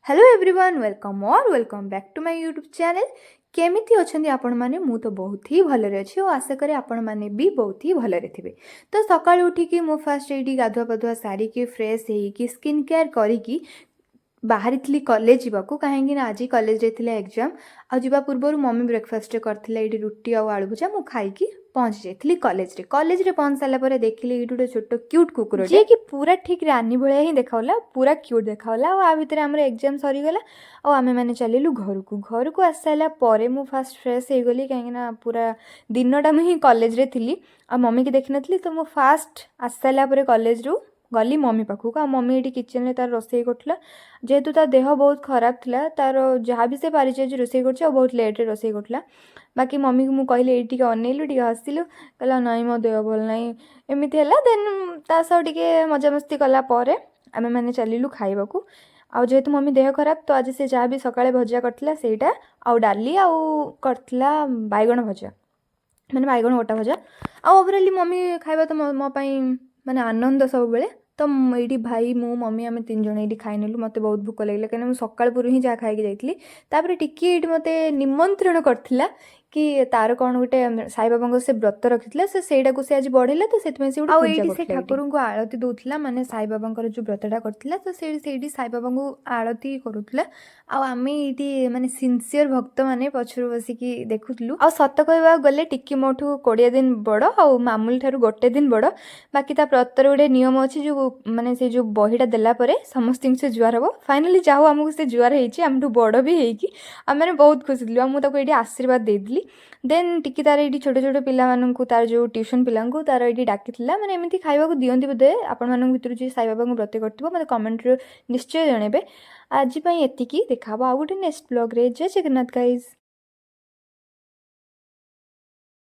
Hello everyone, welcome or welcome back to my YouTube channel. କେମିତି ଅଛନ୍ତି ଆପଣମାନେ? ମୁଁ ତ ବହୁତ ହି ଭଲରେ ଅଛି ଓ ଆଶା କରେ ଆପଣମାନେ ବି ବହୁତ ହି ଭଲରେ ଥିବେ। ତ ସକାଳୁ ଉଠିକି ମୁଁ ଫାଷ୍ଟ ଏଇଠି ଗାଧୁଆ ପାଧୁଆ ସାରିକି, ଫ୍ରେଶ୍ ହେଇକି, ସ୍କିନ୍ କେୟାର କରିକି ବାହାରିଥିଲି କଲେଜ ଯିବାକୁ, କାହିଁକି ନା ଆଜି କଲେଜରେ ଥିଲା ଏକ୍ଜାମ୍। ଆଉ ଯିବା ପୂର୍ବରୁ ମମି ବ୍ରେକଫାଷ୍ଟରେ କରିଥିଲା ଏଇଠି ରୁଟି ଆଉ ଆଳୁ ଭଜା। ମୁଁ ଖାଇକି ପହଞ୍ଚି ଯାଇଥିଲି କଲେଜରେ। କଲେଜରେ ପହଞ୍ଚି ସାରିଲା ପରେ ଦେଖିଲି ଏଇଠି ଗୋଟେ ଛୋଟ କ୍ୟୁଟ୍ କୁକୁର, ଯିଏକି ପୁରା ଠିକ୍ ରାନୀ ଭଳିଆ ହିଁ ଦେଖାଉଲା, ପୁରା କ୍ୟୁଟ୍ ଦେଖାଉଲା। ଆଉ ଆ ଭିତରେ ଆମର ଏକ୍ଜାମ୍ ସରିଗଲା ଆଉ ଆମେମାନେ ଚାଲିଲୁ ଘରକୁ। ଘରକୁ ଆସିସାରିଲା ପରେ ମୁଁ ଫାଷ୍ଟ ଫ୍ରେଶ୍ ହେଇଗଲି, କାହିଁକିନା ପୁରା ଦିନଟା ମୁଁ ହିଁ କଲେଜରେ ଥିଲି ଆଉ ମମିକି ଦେଖିନଥିଲି। ତ ମୁଁ ଫାଷ୍ଟ ଆସିସାରିଲା ପରେ କଲେଜରୁ ଗଲି ମମି ପାଖକୁ। ଆଉ ମମି ଏଇଠି କିଚେନରେ ତାର ରୋଷେଇ କରୁଥିଲା। ଯେହେତୁ ତା ଦେହ ବହୁତ ଖରାପ ଥିଲା, ତାର ଯାହା ବି ସେ ପାରିଛି ଆଜି ରୋଷେଇ କରୁଛି ଆଉ ବହୁତ ଲେଟ୍ରେ ରୋଷେଇ କରୁଥିଲା। ବାକି ମମିକୁ ମୁଁ କହିଲି, ଏଇଠି ଟିକେ ଅନେଇଲୁ, ଟିକେ ହସିଲୁ। କହିଲା, ନାଇଁ, ମୋ ଦେହ ଭଲ ନାହିଁ। ଏମିତି ହେଲା। ଦେନ୍ ତା ସହ ଟିକେ ମଜାମସ୍ତି କଲା ପରେ ଆମେମାନେ ଚାଲିଲୁ ଖାଇବାକୁ। ଆଉ ଯେହେତୁ ମମି ଦେହ ଖରାପ, ତ ଆଜି ସେ ଯାହା ବି ସକାଳେ ଭଜା କରିଥିଲା ସେଇଟା ଆଉ ଡାଲି ଆଉ କରିଥିଲା ବାଇଗଣ ଭଜା, ମାନେ ବାଇଗଣ ଗୋଟା ଭଜା। ଆଉ ଓଭରାଲି ମମି ଖାଇବା ତ ମୋ ପାଇଁ ମାନେ ଆନନ୍ଦ ସବୁବେଳେ। ତ ଏଇଠି ଭାଇ, ମୁଁ, ମମି, ଆମେ ତିନି ଜଣ ଏଇଠି ଖାଇନେଲୁ। ମୋତେ ବହୁତ ଭୋକ ଲାଗିଲା, କାହିଁକିନା ମୁଁ ସକାଳ ପୁରୁ ହିଁ ଯାହା ଖାଇକି ଯାଇଥିଲି। ତାପରେ ଟିକି ଏଇଠି ମୋତେ ନିମନ୍ତ୍ରଣ କରିଥିଲା କି ତାର କ'ଣ ଗୋଟେ ସାଇବାବାଙ୍କ ସେ ବ୍ରତ ରଖିଥିଲା, ସେ ସେଇଟାକୁ ସେ ଆଜି ବଢ଼େଇଲା, ତ ସେଥିପାଇଁ ସେ ଗୋଟେ ଆଉ ପୂଜା ଏଇଠି ସେ କରୁଥିଲା ଏଇଠି। ଠାକୁରଙ୍କୁ ଆଳତି ଦେଉଥିଲା, ମାନେ ସାଇବାବାଙ୍କର ଯେଉଁ ବ୍ରତଟା କରିଥିଲା, ତ ସେ ସେଇଠି ସାଇବାବାଙ୍କୁ ଆଳତି କରୁଥିଲା। ଆଉ ଆମେ ଏଇଠି ମାନେ ସିନସିୟର ଭକ୍ତମାନେ ପଛରୁ ବସିକି ଦେଖୁଥିଲୁ। ଆଉ ସତ କହିବାକୁ ଗଲେ ଟିକି ମୋଠୁ 20 ଦିନ ବଡ଼ ଆଉ ମାମୁଲି ଠାରୁ ଗୋଟେ ଦିନ ବଡ଼। ବାକି ତା ବ୍ରତର ଗୋଟେ ନିୟମ ଅଛି, ଯେଉଁ ମାନେ ସେ ଯେଉଁ ବହିଟା ଦେଲା ପରେ ସମସ୍ତଙ୍କୁ ସେ ଜୁହାର ହେବ। ଫାଇନାଲି ଯାଉ ଆମକୁ ସେ ଜୁହାର ହେଇଛି, ଆମଠୁ ବଡ଼ ବି ହେଇକି। ଆମେମାନେ ବହୁତ ଖୁସି ଥିଲୁ ଆଉ ମୁଁ ତାକୁ ଏଇଠି ଆଶୀର୍ବାଦ ଦେଇଥିଲି। ଦେନ୍ ଟିକି ତାର ଏଇଠି ଛୋଟ ଛୋଟ ପିଲାମାନଙ୍କୁ, ତାର ଯେଉଁ ଟ୍ୟୁସନ୍ ପିଲାଙ୍କୁ ତାର ଏଇଠି ଡାକିଥିଲା। ମାନେ ଏମିତି ଖାଇବାକୁ ଦିଅନ୍ତି ବୋଧେ। ଆପଣମାନଙ୍କ ଭିତରୁ ଯିଏ ସାଇବାବାଙ୍କୁ ବ୍ରତ କରିଥିବ, ମୋତେ କମେଣ୍ଟରେ ନିଶ୍ଚୟ ଜଣେଇବେ। ଆଜି ପାଇଁ ଏତିକି। ଦେଖା ହେବ ଆଉ ଗୋଟେ ନେକ୍ସଟ ବ୍ଲଗ୍ରେ। ଜୟ ଜଗନ୍ନାଥ ଗାଇଜ୍।